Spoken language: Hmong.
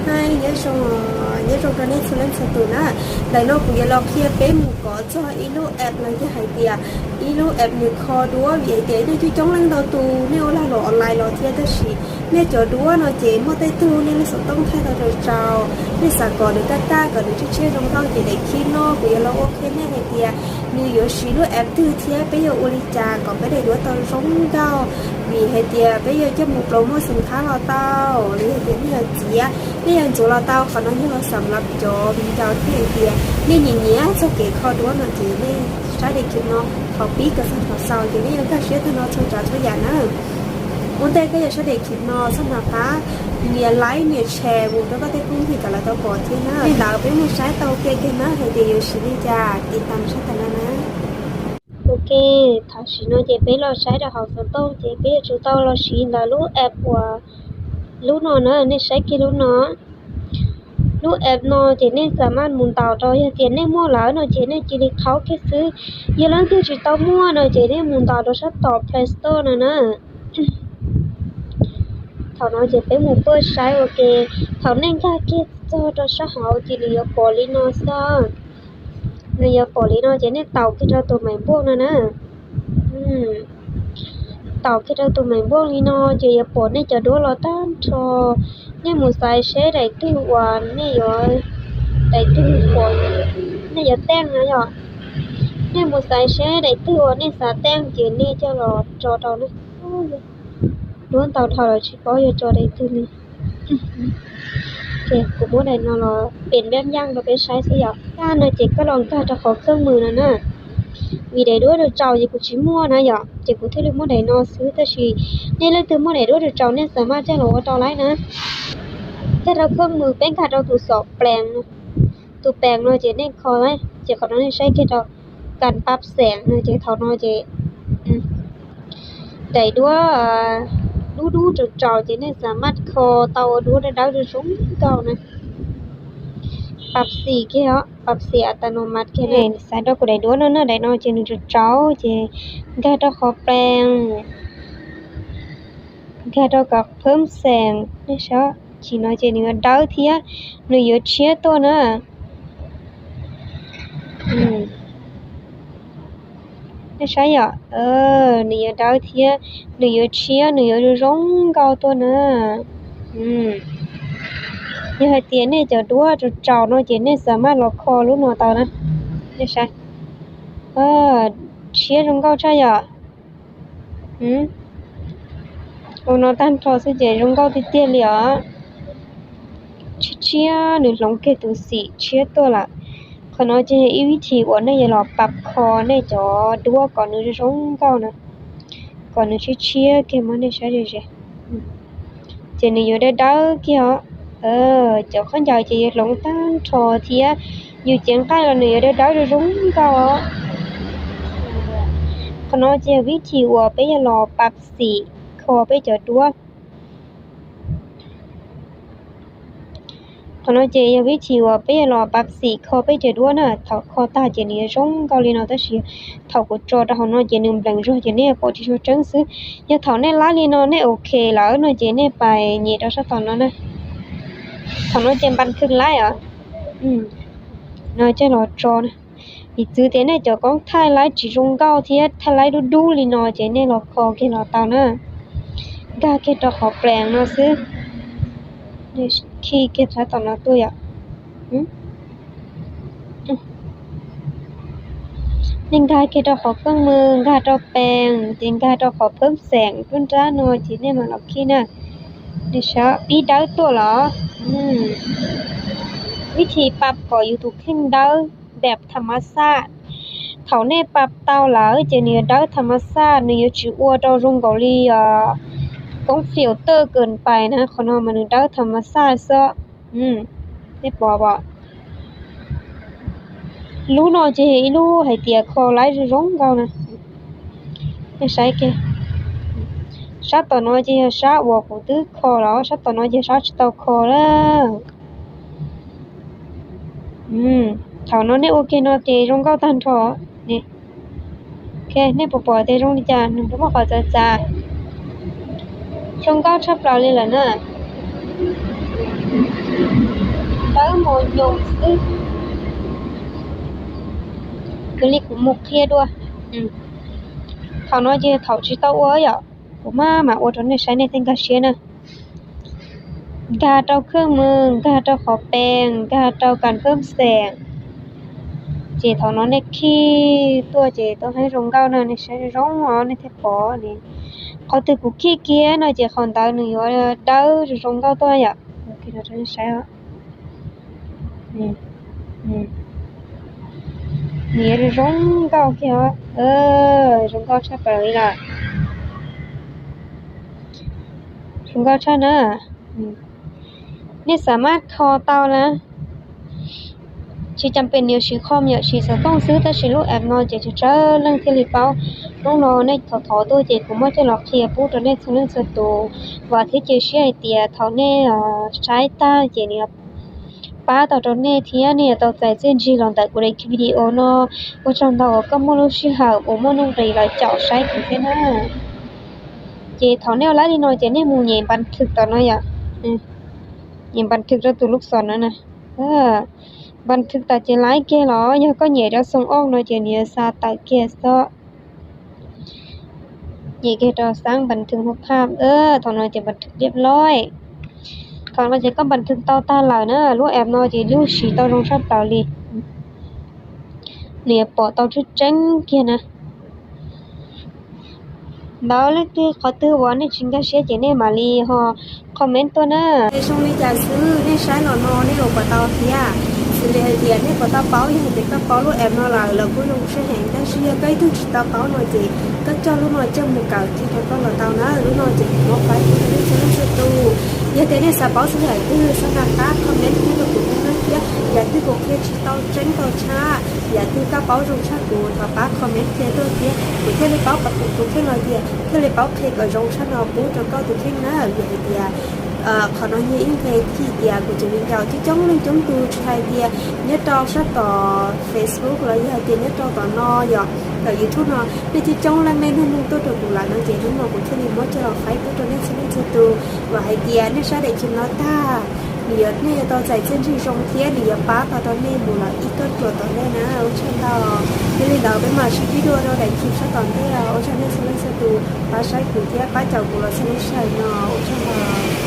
Hi, nyob zoo, nyob zoo rau nej txhua leej txhua tus na. Ntawm no kuv yuav los qhia peb mus kov txog ib lub app los yog hais tias ib lub app nws kho duab, vim hais tias nej coob coob leej ntau tus nej ua lag luam online los thiab, tab sis nej cov duab no ces muaj tej tug nej lub xov tooj thaij tau rau tsau. Nej xav kom nws kaj kaj, kom nws tshiab tshiab zoo nkauj ces daim clip no kuv yuav los ua qhia nej hais tias nws yuav siv lub app twg thiab peb yuav ua li cas kom peb daim duab tau zoo nkauj. Vim hais tias peb yuav coj mus promotion qhab los tau, li hais tias nej yuav txiav, nej yuav ntxuav los tau. Qhov no yog xam lav cov viv ncaus thiab hais tias nej nyiam nyiam txog kev kho duab no ces nej saib daim clip no thaum pib kom txog thaum xaus ces nej yuav nkag siab tag no txhua tsav txhua yam na. Ua ntej koj yuav saib daim clip no txhob hnav qab nias like nias share mus rau koj tej phooj ywg kom lawv tau pom thiab na. Li ntawd peb mus saib tau ua ke kiag na hais tias yuav siv li cas, tiv tam saib tag no na. Ok, tam sim no ces peb los saib rau hauv xov tooj ces peb yuav tsum tau los siv ntawm lub app uas lub no na, nej saib kiag lub no. Lub app no ces nej xam maj mus ntaus rau, yog tias nej muaj lawm no ces nej cia li qhaub kiag xwb. Yog leej twg tsis tau muaj no ces nej mus ntaus rau sab tom Play Store no na. Thaum no ces peb mus paj saib ua ke. Thaum nej nkag kiag txog rau sab hauv ces nws yuav pom li no xwb. Nws yuav pom li no ces nej taus kiag rau tus maim npuaj no na. Taus kiag rau tus maim npuaj li no ces yuav pom nej cov duab los tag nrho. Nej mus xaiv seb daim twg uas nej yuav, daim twg uas nej yuav teej na yom. Nej mus xaiv seb daim twg uas nej xav teej ces nej coj los tso rau na. Duab ntau dhau lawm tsis paub yuav tso daim twg li. Ces kuv muab daim no los pem npab yaj rau peb saib xwb yom. Yaj no ces koj los nkag rau qhov kheej mws no na. Vim daim duab rau tsaus ces kuv tsis muaj na yom, ces kuv thiaj li muab daim no xwb, tab sis nej leej twg muaj daim duab rau tsaus nej xam maj coj los ua tau laib na. Nkag rau kheej mws peb nkag rau tus xom plees no. Tus plees no ces nej kho, ces qhov no nej saib kiag rau kas pab xeem no ces thaum no ces daim duab dub dub rau tsaus ces nej xam maj kho tau ua duab dawb dawb zoo zoo nkauj na. Pab xim kiag os, pab xim a tas no mas kiag ne. Xav rau kuv daim duab no na, daim no ces nws rau tsaus ces nkag rau qhov plees, nkag rau kas phab xeem nej saib, chim no ces nws yuav dawb thiab nws yuav tshiab tuaj na. Nej saib yom, nws yuav dawb thiab nws yuav tshiab, nws yuav zoo zoo nkauj tuaj na. Yog hais tias nej cov duab rau tsaus no ces nej xam maj los kho lub no tau na. Nej saib, tshiab zoo nkauj tshaj yom. Ua no tag nrho xwb ces zoo nkauj tiag tiag li os. Tshiab tshiab, nws hloov kiag tus xim tshiab tuaj lawm. Qhov no ces yog ib vib thi uas nej yuav los pab kho nej cov duab kom nws zoo nkauj na, kom nws tshiab tshiab kiag, muab nej saib ze ze. Ces nws yuav dawb dawb kiag os. Cov khaub ncaws ces yuav hloov tag nrho thiab, yus cev nqaij los nws yuav dawb dawb zoo zoo nkauj os. Qhov no ces yog vib thi uas peb yuav los pab xim kho peb cov duab. Qhov no ces yog vib thi uas peb yuav los pab xim kho peb cov duab na. Thaum kho tag ces nws yuav zoo nkauj li no, tab sis thaum kuv tso rau hauv no ces nws nplees zog ces nej yuav pom tsis tshua tseeb xwb. Yog thaum nej laib li no nej ok lawm no ces nej pais nyem rau sab tom no na. Thaum no ces npas khwj laib os. No coj los tso na. Piv txwv tias nej cov koob thaij laib tsis zoo nkauj thiab thaij laib dub dub li no ces nej los kho kiag los tau na. Nkag kiag rau qhov plees no xwb. Khi kiag sab tom no tuaj yom. Nej nkag kiag rau qhov koob mws, nkag rau plees, ces nkag rau qhov phab xeem nruab nrab no ces nej mam los khi na. Nej saib pib dawb tuaj los. Vib thi pab kom yus tus kheej dawb npam tham mas xaj. Thaum nej pab tau lawm ces nws yuav dawb tham mas xaj, nws yuav tsis ua rau zoo nkaus li koob filter kawg pais na, qhov no mas nws dawb tham mas xaj xwb. Nej pom pom, lub no ces ib lub hais tias kho laib zoo zoo nkauj na. Nej saib kiag, sab tom no ces yog sab uas kuv twb kho los, sab tom no ces sab tsis tau kho lawm. Thaum no nej ua kiag no ces zoo nkauj tag nrho. Nej puas pom tias zoo li cas, nws puas muaj qhov txawv txav? Zoo nkauj tshaj plaws li lawm na. Nyoos xwb. Cia li kuv mus qhia dua. Thaum no ces thaum tsis tau ua yom, kuv maj mam ua rau nej saib nej thiaj nkag siab na. Nkag rau khawb mws, nkag rau qhov pees, nkag rau kas phab xeem. Ces thaum no nej khij tuaj ces tau heev zoo nkauj na, nej saib zoo os nej thiaj pom ne. Qhov twg kuv khij kiag no ces qhov ntawd nws yuav dawb zoo nkauj tuaj yom. Saib, nws yuav zoo nkauj kiag, zoo nkauj tshaj plaws li lawm. Zoo nkauj tshaj na. Nej xav maj kho tau na. Tsis cas pem nws yuav siv kho yam siv xov tooj xwb, tab sis lub app no ces tsawg tsawg leej thiaj li paub. Hnub no nej thov thov tuaj ces kuv muab coj los qhia pub rau nej txhua leej txhua tus. Vam thiab cia siab hais tias thaum nej saib tag ces nws pab tau rau nej thiab nej yuav tau txais txiaj ntsig los ntawm kuv daim video no. Ua tsaug ntau uas koj muaj lub sij hawm uas muaj nuj nqis los caum saib kuv thiab na. Ces thaum nej ua laib li no ces nej mus nyem npas thwm tom no yom. Nyem npas thwm rau tus lub xom no na. Npas thwm tas ces laib kiag los yog koj nyem rau xoo oj no ces nws yuav xa tawm kiag xwb. Nyem kiag rau xab npas thwm hub phaj, thaum no ces npas thwm liab loj. Thaum no ces koj npas thwm tau tag lawm na, lub app no ces lub siv tau zoo tshaj plaws li. Nws yuav pom tau tseeb tseeb kiag na. Ntawd leej twg qhov twg uas nej tsis nkag siab ces nej mam li ho comment tuaj na. Zoo li cas xwb nej saib los no nej ua puas tau thiab? Xws li hais tias nej puas tau paub, yog hais tias koj paub lub app no lawm los kuj zoo siab heev, tab sis yog koj ib tug tsis tau paub no ces koj coj lub no coj mus kawm kiag rau koj los tau na. Lub no ces kuv muab faib pub rau nej txhua leej txhua tus. Yog tias nej xav paub txog yam twg xav nrog pab comment tuaj rau kuv thiab, yam twg kuv qhia tsis tau tseeb tau tshaj, yam twg koj paub zoo tshaj kuv thov pab comment qhia tuaj thiab kuv thiaj li paub, kuv thiaj li tias thiaj li paub qhia kom zoo tshaj no pub rau koj tus kheej na. Vim hais tias qhov no yog ib nqe thim tias kuv tseem li ncaus coob coob leej coob tus tsis hais tias nyob rau sab tom Facebook los yog hais tias nyob rau tom no yom, tom YouTube no nej coob coob leej nej nug tuaj rau kuv lawm no ces hnub no kuv thiaj li muab coj los faib pub rau nej txhua leej txhua tus. Vam hais tias nej saib daim video no tag, nws yuav, nej yuav tau txais txiaj ntsig zoo thiab nws yuav pab tau rau nej mus lawm ib koj ruam tom ntej na. Ua tsaug ntau. Yog li ntawd peb mam sib ntsib dua rau daim video sab tom ntej. Ua tsaug nej txhua leej txhua tus pab saib kuv thiab pab caum kuv los txog lub sij hawm no. Ua tsaug ntau.